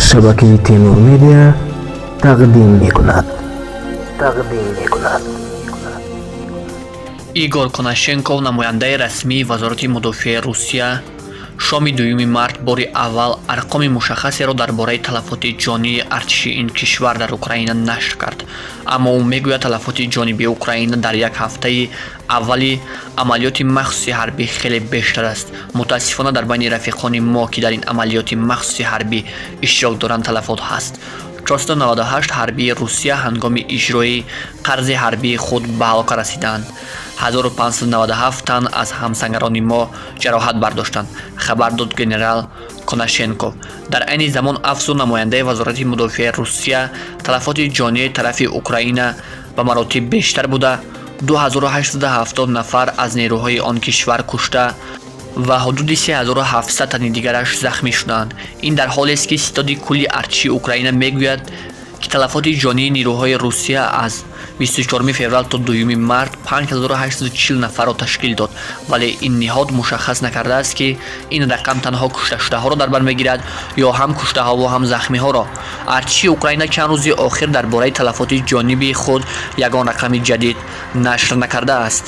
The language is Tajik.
Шабакаи Темур Медиа тақдим мекунад. Тақдим мекунад. Игор Конашенков, намояндаи расмии Вазорати мудофиаи Русия, шоми 2 март бори аввал арқоми мушаххасеро дар бораи талафоти ҷонии артиши ин кишвар дар Украина нашр кард. Аммо ӯ мегӯяд, талафоти ҷониби Украина дар як ҳафтаи аввали амалиёти махсуси ҳарбӣ хеле бештар аст. Мутаассифона, дар байни рафиқони мо, ки дар ин амалиёти махсуси ҳарбӣ иштирок доранд, талафот ҳаст. 498 ҳарбии Русия ҳангоми иҷрои қарзи ҳарбии худ ба ҳалока расидаанд, 1597 тан аз ҳамсангарони мо ҷароҳат бардоштанд, хабар дод генерал Конашенков. Дар айни замон, афзуд намояндаи Вазорати мудофиаи Русия, талафоти ҷонии тарафи Украина ба маротиб бештар буда, 2870 нафар аз нерӯҳои он кишвар кушта ва ҳудуди 3700 тани дигараш захмӣ шуданд. Ин дар ҳолест, ки ситоди кулли артиши Украина мегӯяд, ки талафоти ҷонии нерӯҳои Русия аз 24 феврал то 2 март 5840 нафарро ташкил дод, вале ин ниҳод мушаххас накардааст, ки ин рақам танҳо кушташудаҳоро дар бар мегирад ё ҳам куштаҳову ҳам захмиҳоро. Артиши Украина чанд рӯзи охир дар бораи талафоти ҷониби худ ягон рақами ҷадид нашр накардааст.